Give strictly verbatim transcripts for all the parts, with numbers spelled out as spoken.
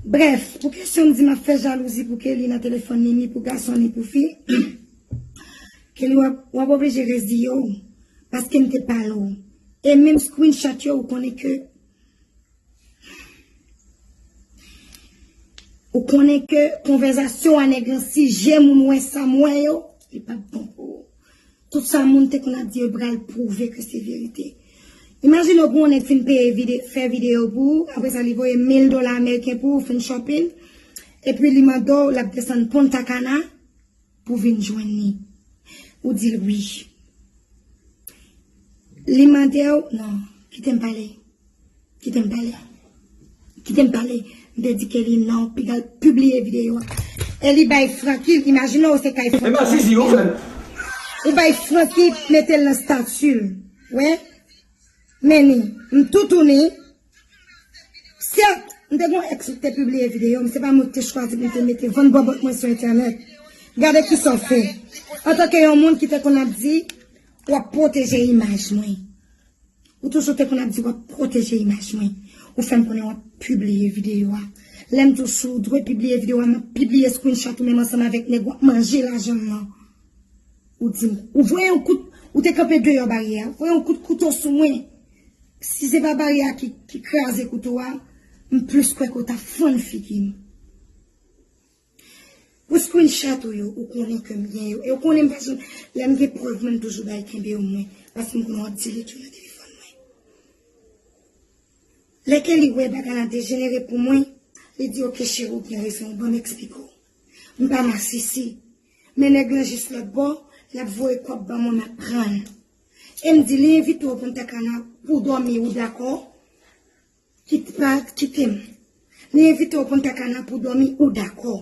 Brèf, pou kesyon m di m ap fè jalouzi pou Kelly nan telefòn li, ni pou gason, ni pou fi, Kelly w ap, w ap oblije reziye w, paske m te pale w. E menm screenshot yo, ou konnen ke, ou konnen ke konvèzasyon a nèg lan, si je moun wè sa m wè yo, li p ap bon pou ou. Tout sa moun te konn ap di yo pral pwouve ke se verite. Imajine w pou yon nèg fin peye vide, fè videyo pou ou, apre sa li voye mil dola ameriken pou ou, fin shopping, epi li mande w, l ap desann Punta Cana pou vin jwenn li. Ou di l wi. Li mande w, non, kite m pale. Kite m pale. Kite m pale. M te di Kelly non, piga l pibliye videyo a. E li bay Francky, imajine w se kay Francky. Epa Francky, zizi, ou fè. Ou bay Francky mete l nan stati l. Wè? Men ni, m toutouni. Sèt, m te gon èks ki te pibliye videyo m, se pa mwen ki te chwazi pou m te mete vann bòbòt mwen sou entènèt. Gade kisa w fè. Antanke yon moun ki te konn ap di, w ap pwoteje imaj mwen. Ou toujou te konn ap di w ap pwoteje imaj mwen. Ou fè m konnen w ap pibliye videyo a. Lè m di w si w dwe pibliye videyo a, m ap pibliye screenshot ou menm ansanm avèk nèg w ap manje lajan m nan. Ou di m, ou voye yon kout, ou te kanpe deyò baryè a, voye yon kout kouto sou mwen. Si se pa baryè a ki, ki kraze kouto a, m plis kwè ke w t ap fann figi m. Pou screenshot ou yo, ou konnen ke m gen yo. E ou konnen m pa janm, lè m gen prèv mwen, m toujou bay kenbe yo mwen. Paske m konnen w ap delete yo nan telefòn mwen. Lè Kelly wè bagay la dejenere pou mwen, li di, ok cheri, ou gen rezon, ban m eksplike w. M pa masisi. Men nèg lan jis lòt bò, l ap voye kòb ban mwen, m ap pran l. E m di, li envite w Punta Cana pou w dòmi, ou dakò? Kit pa, kite m. Li envite w Punta Cana pou w dòmi, ou dakò?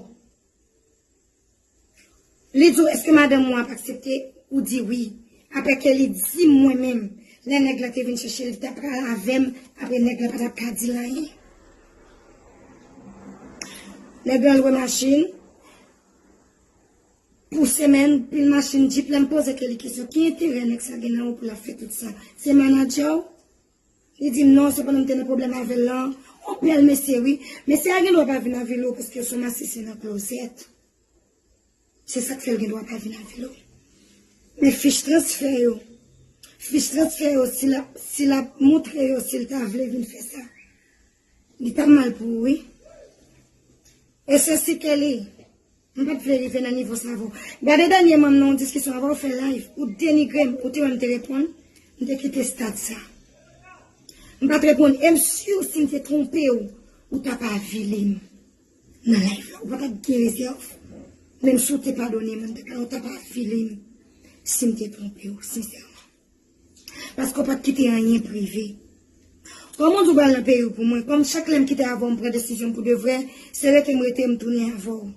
Li di w, èske madanm ou ap aksepte? Ou di wi. Apre Kelly di m mwen menm, lè nèg lan te vin chèche l, li t ap pral avè m, apre nèg lan pa t ap ka di l anyen. Nèg lan lwe machin pou semèn, pil machin, djip, lè m poze Kelly kesyon, ki enterè nèg sa gen nan ou pou l ap fè tout sa? Se manadjè w? Li di m non, se pandan m te nan pwoblèm avè l lan. On bèl mesye wi. Mesye a gen dwa pa vin avè w paske w se yon masisi nan klozèt. Se sa k fè l gen dwa pa vin avè w. Men fich transfè yo, fich transfè yo, si l ap, si l ap montre yo, si l ta vle vin fè sa, li t ap mal pou ou wi. E se si Kelly, m pa t vle rive nan nivo sa avè w. Gade dènyèman m nan yon diskisyon avè w, fè live, ou denigre m, ou te wè m te reponn, m te kite stad sa. M pa t reponn, e m si si m te twonpe w, ou t ap avili m nan live la. Ou pa t ap gen rezèv. Menm si w te padone m, m te ka, ou t ap avili m si m te twonpe w, sensèman. Paske w pa t kite anyen prive. Kòman w di w pral nan peyi w pou mwen? Kòm chak lè m kite avè w, m pran desizyon m pou de vrè, se rete m rete, m tounen avè w.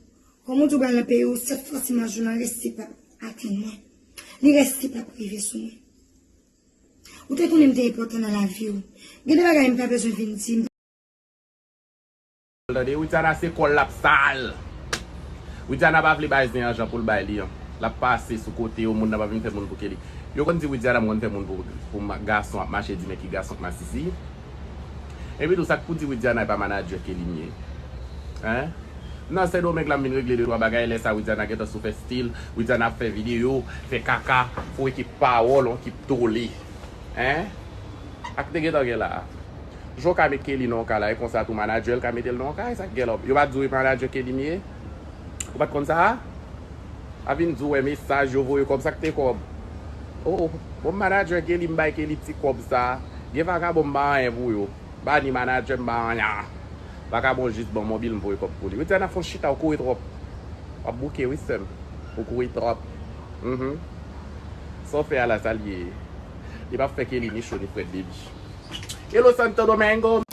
Kòman w di w pral nan peyi w, sèt fwa si m a jou nan resi p ap atenn mwen. Ni resi p ap rive sou mwen. Ou te konnen m te enpòtan nan lavi w. Gen de bagay m pa bezwen vin di. Tande, Widiana se kò l l ap sal. Widiana pa vle bay zen an jan pou l bay li an. L ap pase sou kote yo, moun nan pa vin fè moun pou Kelly. Yo konn di Widiana m konn fè moun pou, pou ma- gason ap mache di men ki gason k masisi. Epi tou sa k pou di Widiana e pa manadjè Kelly m ye. Hein? Nan Sendomeng la m vin regle de twa bagay, lè sa Widiana gentan sou fè stil, Widiana ap fè videyo, fè kaka, fè yon ekip pawòl, yon ekip tole. Hein? Sa k te gentan gen la a? Jan w ka met Kelly nan yon kay la, e konsa tou manadjè l ka mete l nan yon kay, sa k gen la? Yo pa t di w e manadjè Kelly m ye? Ou pa t konn sa a? A vin di w wè mesaj yo voye kòb, sa k te kòb? Oh, oh. Bon, m manadjè Kelly, m bay Kelly ti kòb sa. Gen vakabon m pa anyen pou yo. M pa ni manadjè, m pa anyen. Vakabon jis ban m mobil, m voye kòb pou li. Widiana fè w chita, ou kouri twòp. W ap bouke wi sè m. Ou kouri twòp. Mhm. Sa w fè a la, sa l ye? Li p ap fè Kelly ni cho ni frèt, baby. Hello Santo Domingo.